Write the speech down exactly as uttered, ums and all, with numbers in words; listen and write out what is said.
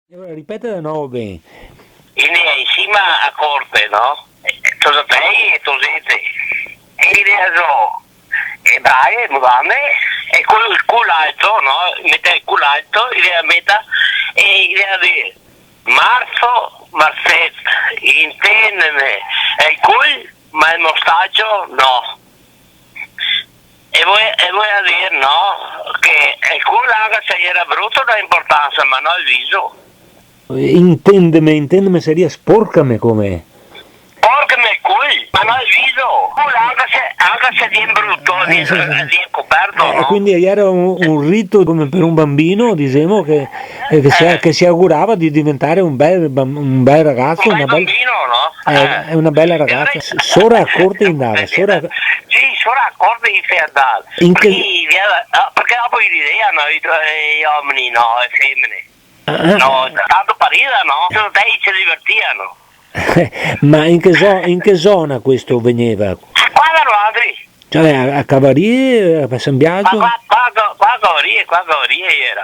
E alora, ripete de novo ben. I ndea in sima a corte, no? E, e tosatei e tosete. E i ndea zo, e brae, mudande, e col cul alto, no? Mete el cul alto, i ndea meta, e i ndea dir, marzo, marzet, intendeme, el cul, ma el mostacio, no. E vol, e vol dir, no, che el cul anca se el jera bruto no ga inportansa, ma no el viso. Intendeme, intendeme saria sporcame come. Sporcame el cul, ma no el viso. Cul anca se, anca se vien bruto, eh, vien, sì, sì, sì, vien coperto, eh, no? Quindi jera un, un rito come per un bambino, disemo, che, eh, che si, eh, che si augurava di diventare un bel bam-, un bel ragazzo, un bel, una bel-, bambino, no? Eh, eh, una bela ragazza. E alora s-, sora a corte i ndava, sora... Sì, sora a corte i se ndava. In che... Parché i via-, ah, parché dopo i ridea, no, i, eh, i omeni, no, e femene. Ah, ah. No, tanto par rida, no? Secondo te i se divertiano? Ma in che zo-, in che zona questo vegneva? Qua da noaltri. Cioè, a, a Cavarie, a San Biagio? Ma qua, qua, qua, qua a Cavarie, qua a Cavarie jera.